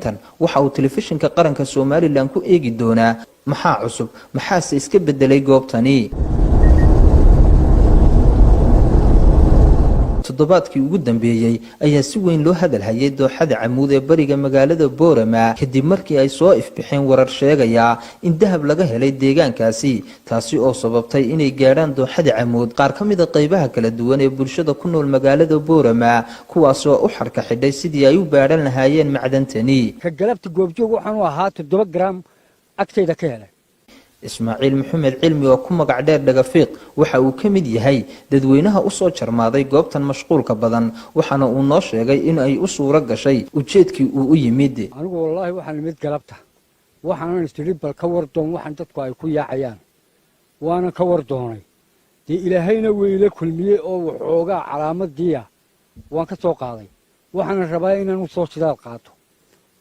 Tan waxa uu Telefishinka Qaranka Somaliland ku eegi doonaa maxaa cusub, maxaase iska beddelay goobtani. Toddobaadkii ugu dambeeyey ayaa si weyn loo hadalhayay dooxada Camuud ee bariga magaalada Boorama, kadib markii ay soo ifbixeen warar sheegaya in dahab laga helay deegaankaasi, taasi oo sababtay inay gaadhaan dooxada Camuud qaar ka mida qaybaha kala duwan ee bulshada ku nool magaalada Boorama, kuwaasoo u xarka xidhay sidii ay u baadhan lahaayeen macdantani. Ka galabta goobjoog waxaanu ahaa 7 garaam agtayda ka helay. Ismaaciil Maxamed Cilmi oo ku magac dheer Dhagafiiq waxa uu ka mid yahay dadweynaha usoo jarmaaday goobtan mashquulka badan, waxaana uu noo sheegay in ay u suuro gashay ujeedkii uu u yimid. Anigu wallaahi waxaan imid galabta, waxaanan istidhi bal ka war doon waxaan dadku ay ku yaacayaan, waana ka war doonay. Dee Ilaahayna weyla kulmiyey oo waxoogaa calaamaddiiya waan ka soo qaaday. Waxaana rabaa inaan u soo shidaal qaato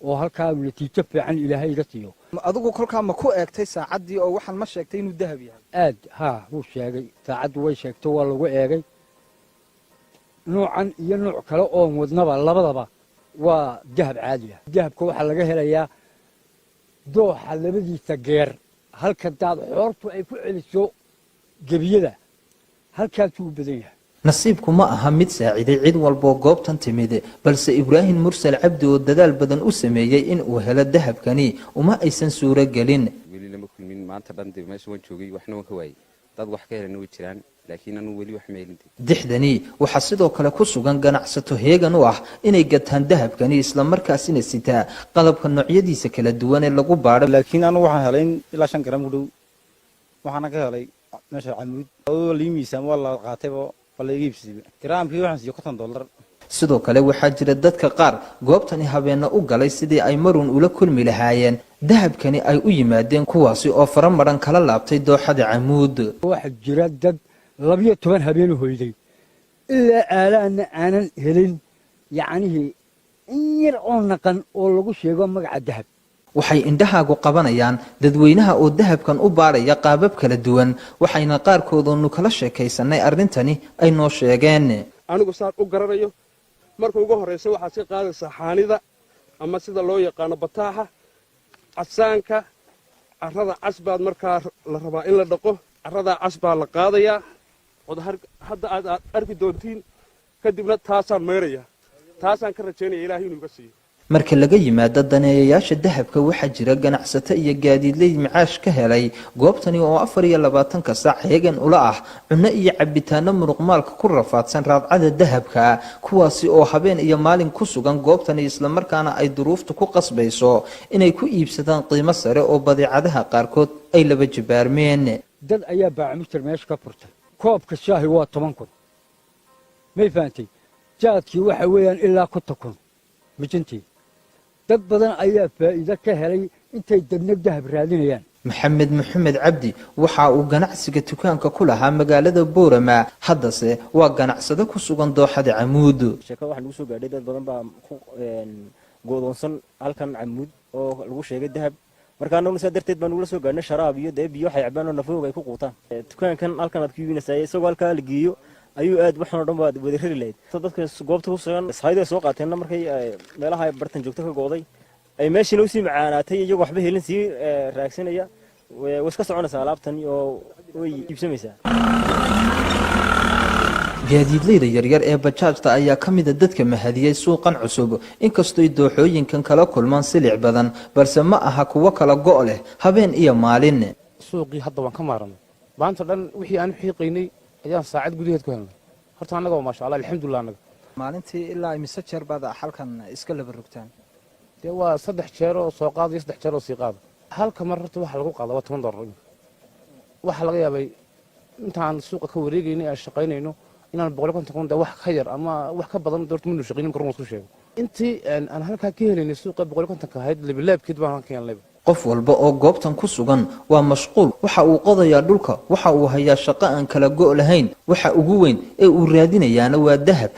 oo halkaa natiijo fiican Ilaahay iga siiyo. Adigu kolkaa ma ku eegtay saacaddii oo waxaan ma sheegtay inuu dahab yahay? Aad haa, wuu sheegay, saacaddu way sheegtay, waa lagu eegay. Nuucan iyo nuuc kale oon wadnaba labadaba waa dahab caadi ah. Dahabka waxaa laga helayaa dooxa labadiisa geer, halka daad xoortu ay ku celiso gebiyada, halkaasuu u badan yahay. Nasiibku ma aha mid saaciday cid walboo goobtan timid, balse Ibraahim Mursal Cabdi oo dadaal badan u sameeyey in uu helo dahabkani uma aysan suuro gelin. Weli lama kulmin. Maanta dhan dee meesha waan joogay, waxna waan ka waayey. Dad wax ka helana way jiraan, laakiin anugu weli wax ma helin. Dixdani waxaa sidoo kale ku sugan ganacsato heegan u ah inay gataan dahabkani, islamarkaasina sitaa qalabka noocyadiisa kala duwan ee lagu baadho. Laakiin anugu waxaan helay ilaa 5 garam ku dhow, waxaana ka helay meesha Camuud. Lii miisaan waa la qaatayba, waa la iga iibsadayba. Garaamkii waxaan siiyey $50. Sidoo kale waxaa jira dadka qaar goobtani habeenna u galay sidii ay marun ula kulmi lahaayeen dahabkani ay u yimaadeen, kuwaasi oo fara madhan kala laabtay dooxada Camuud. Waxaa jira dad 12 habeenu hoyday ilaa aalaanna aanan helin, yacnihii in yar oo naqan oo lagu sheego magaca dahab. Waxay indhahaagu qabanayaan dadweynaha oo dahabkan u baadhaya qaabab kala duwan, waxayna qaarkoodonu kala sheekaysanay arrintani ay noo sheegeen. Anigu saan u garanayo, marka ugu horraysa waxaad ka qaadaysaa xaanida ama sida loo yaqaano bataaxa casaanka. Carrada cas baad markaa la rabaa in la dhaqo. Carradaa cas baa la qaadayaa ood hadda aad arki doontiin. Kadibna taasaan maydhayaa, taasaan ka rajaynaya Ilahay inuu iga siiyo. Marka laga yimaado daneeyayaasha dahabka, waxaa jira ganacsato iyo gaadiidley macaash ka helay goobtani oo 24-ka saac heegan ula ah cunno iyo cabitaano muruqmaalka ku rafaadsan raadcada dahabka, kuwaasi oo habeen iyo maalin ku sugan goobtani, islamarkaana ay duruuftu ku qasbayso inay ku iibsadaan qiimo sare oo badeecadaha qaarkood ay laba jibaarmeen. Dad ayaa baacmushtar meesha ka furtay. Koobka shaahi waa 10,000, may fahantay? Jaadkii waxa weeyaan ilaa 50,000 mijintii. Dad badan ayaa faa'iido ka helay intay dadna dahab raadinayaan. Maxamed Maxamed Cabdi waxa uu ganacsiga dukaanka ku lahaa magaalada Boorama, haddase waa ganacsado ku sugan dooxada Camuud. Sheekada waxaa nagu soo gaadhay dad badan baa ku goodoonsan halkan Camuud oo lagu sheegay dahab. Marka annaguna saa darteed baan ugula soo gaadhnay sharaab iyo dee biyo waxay cabaan oo nafahooga ay ku quutaan. Dukaankan halkan aad ku iibinaysaa, isagoo halkaa la geeyo ayuu aad waxan oo dhan baad wada rari lahayd. Dadka goobta ku sugan sahaydu ay soo qaateenna markay meelaha ay bartan joogto ka go'day ay meeshiina usii macaanaatay, iyagoo waxba helin sii raagsanaya, way iska soconaysaa alaabtan oo way iibsamaysaa. Gaadiidleyda yaryar ee bajaajta ayaa ka mida dadka mahadiyey suuqan cusub. Inkastoy dooxooyinkan kala kulmaan silic badan, balse ma aha kuwo kala go' leh habeen iyo maalin. Suuqii hadda waan ka maaranay. Maanta dhan wixii aan xiiqaynay ayaan saacad gudaheed ku helnay. Horta annaga waa maasha Allah, alxamdulillah annaga. Maalintii ilaa imise jeer baad halkan iska laba rogtaan? Dee waa 3 jeer oo soo qaada iyo 3 jeer oo sii qaada. Halka mar horta waxa lagu qaada waa $10. Waxaa laga yaabay intaan suuqa ka wareegaynay aan shaqaynayno inaan 150,000 dee wax ka yar ama wax ka badan doorta minu shaqaynin karun isku sheego. Intii aan halkaa ka helaynay suuqa 150-ka ahayd, labilaabkeed baan ka helnayba. Qof walba oo goobtan ku sugan waa mashquul. Waxa uu qodayaa dhulka, waxa uu hayaa shaqo aan kala go' lahayn. Waxa ugu weyn ee uu raadinayaana waa dahab.